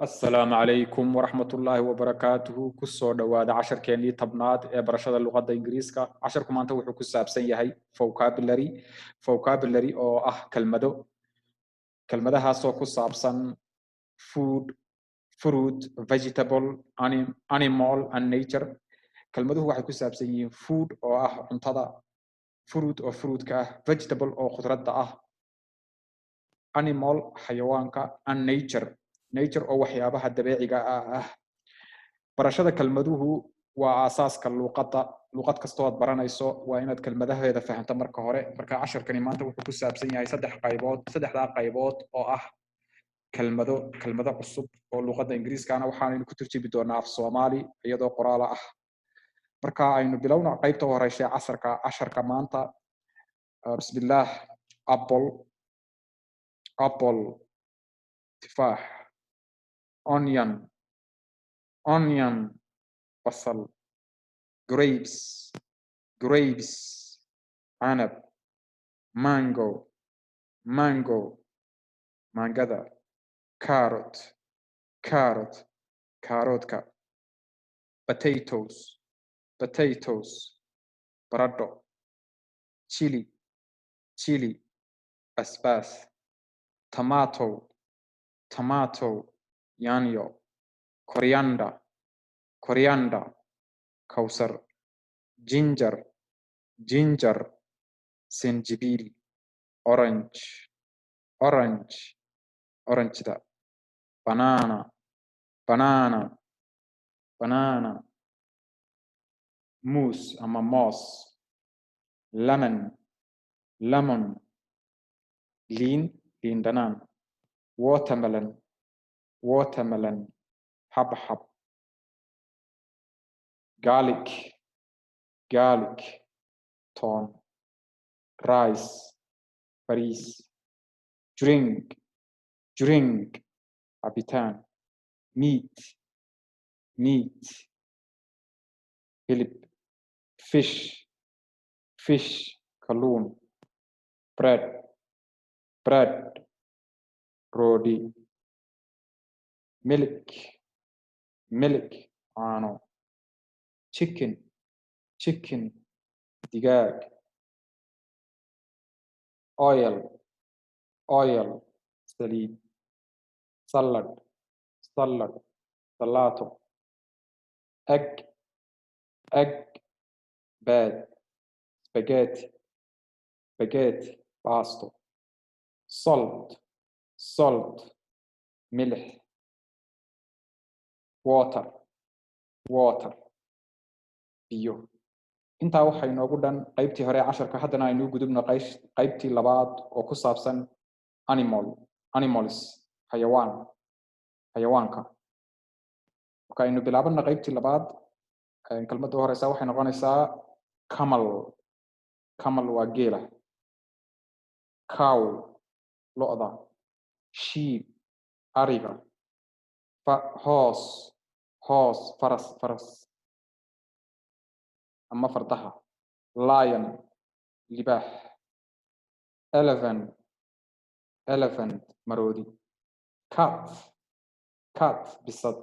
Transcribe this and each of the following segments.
Asalaamu calaykum waraxmatullaahi wabarakaatuhu. Kusoo dhowaada casharkeennii 10aad ee barashada luqadda Ingiriiska. Casharku maanta wuxuu ku saabsan yahay vocabulary, vocabulary oo ah kelmado, kelmadahaasoo ku saabsan food, fruit, vegetable, animal and nature. Kelmaduhu waxay ku saabsan yihiin food oo ah cuntada, fruit oo fruitka ah, vegetable oo khudradda ah, animal xayawaanka, and nature, nature oo waxyaabaha dabeeciga ah. Barashada kelmaduhu waa aasaaska luuqadda. Luuqad kastoo aad baranayso waa inaad kelmadaheeda fahanto marka hore. Marka casharkani maanta wuxuu ku saabsan yahay saddex qaybood, saddexdaa qaybood oo ah kelmado, kelmado cusub oo luuqadda Ingiriiskana waxaanaynu ku turjubi doonaa af Soomaali iyadoo qoraala ah. Marka aynu bilowno qaybta u horeysa ee casharka maanta. Bismillaah. Apple, apple, tufaax. Onion, onion, basal. Grapes, grapes, canab. Mango, mango, maangada. Carrot, carrot, kaaroodka. Potatoes, potatoes, baradho. Chili, chili, basbaas. Tomato, tomato, yaanyo. Coriander, coriander, kowsar. Ginger, ginger, sinjibiil. Orange, orange, orangeda. Banana, banana, banana, muus ama moos. Lemon, lemon, liin, liin dhanaan. Watermelon, watermelon, xabxab. Garlic, garlic, toon. Rice, bariis. Drink, drink, cabitaan. Meat, meat, hilib. Fish, fish, kalluun. Bread, bread, roodhi. Milk, milk, caano. Chicken, chicken, digaag. Oil, oil, saliid. Salad, salad, salaato. Egg, egg, beed. Spaghetti, spaghetti, baasto. Salt, salt, milix. Water, water, biyo. Intaa waxaa inoogu dhan qaybtii hore ee casharka. Haddana aynuu gudubno qaybtii labaad oo ku saabsan animal, animals, xayawaan, xayawaanka. Marka aynu bilaabana qaybtii labaad. Kelmadda u horeysa waxay noqonaysaa camel. Camel waa geela. Cow, lo'da. Sheep, ariga. Horse, horse, faras, faras ama fardaha. Lion, libaax. Elephant, elephant, maroodi. Cat, cat, bisad.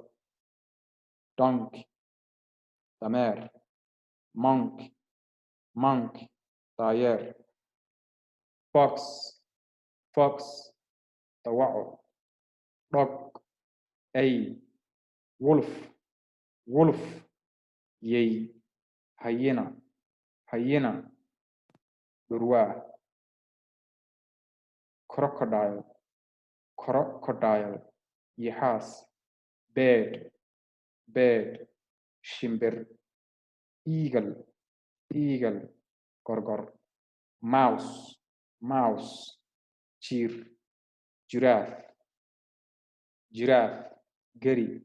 Donkey, dameer. Monkey, monkey, daayeer. Fox, fox, dawaco. Dog, ey. Wolf, wolf, yey. Hyena, hyena, dhurwaa. Crocodile, crocodile, yaxaas. Bird, bird, shimbir. Eagle, eagle, gorgor. Mouse, mouse, jiir. Giraffe, giraffe, geri.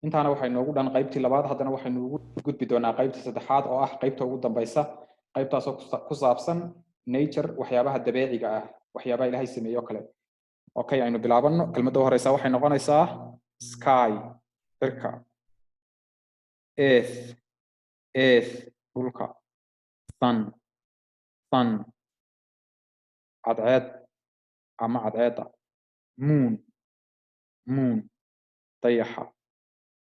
Intaana waxay noogu dhan qaybtii labaad. Haddana waxaynu ugu gudbi doonaa qaybtii saddexaad oo ah qaybta ugu dambaysa, qaybtaasoo ku saabsan nature, waxyaabaha dabeeciga ah, waxyaabaha Ilaahay sameeye oo kale. Okay, aynu bilaabano. Kelmadda u horeysa waxay noqonaysaa sky, cirka. Earth, earth, dhulka. Sun, sun, cadceed ama cadceedda. Moon, moon. Dayaxa.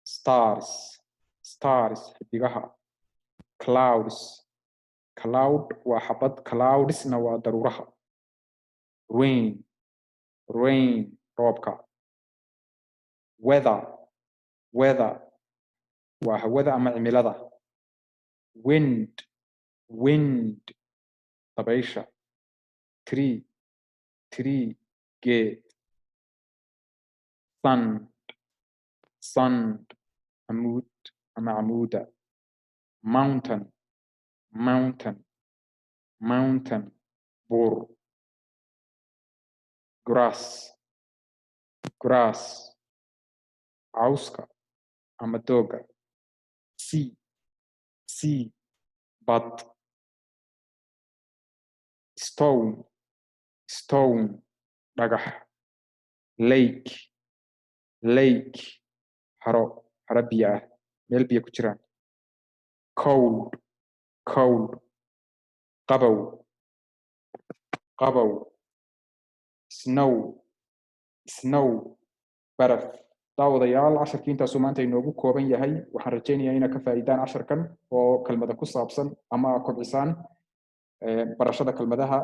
Stars, stars, xidigaha. Clouds, cloud waa xabad, cloudsna waa daruuraha. Rain, rain, roobka. Weather, weather waa hawada ama cimilada. Wind, wind, dabaysha. Tree, tree, geed. Sand, sand, camuud ama camuuda. Mountain, mountain, mountain, buur. Grass, grass, cawska ama dooga. Sea, sea, bad. Stone, stone, dhagax. Lake, lake, haro, haro biyo ah, meel biyo ku jiraan. Cold, cold, qabow, qabow. Snow, snow, baraf. Daawadayaal, casharkii intaasuu maanta inoogu kooban yahay. Waxaan rajaynayaa inaad ka faa'iidaan casharkan oo kelmada ku saabsan ama kobcisaan barashada kelmadaha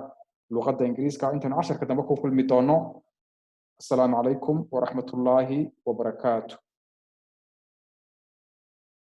luqadda Ingiriiska. Intaanu casharka dambe ku kulmi doono, asalaamu calaykum waraxmatullaahi wabarakaatu.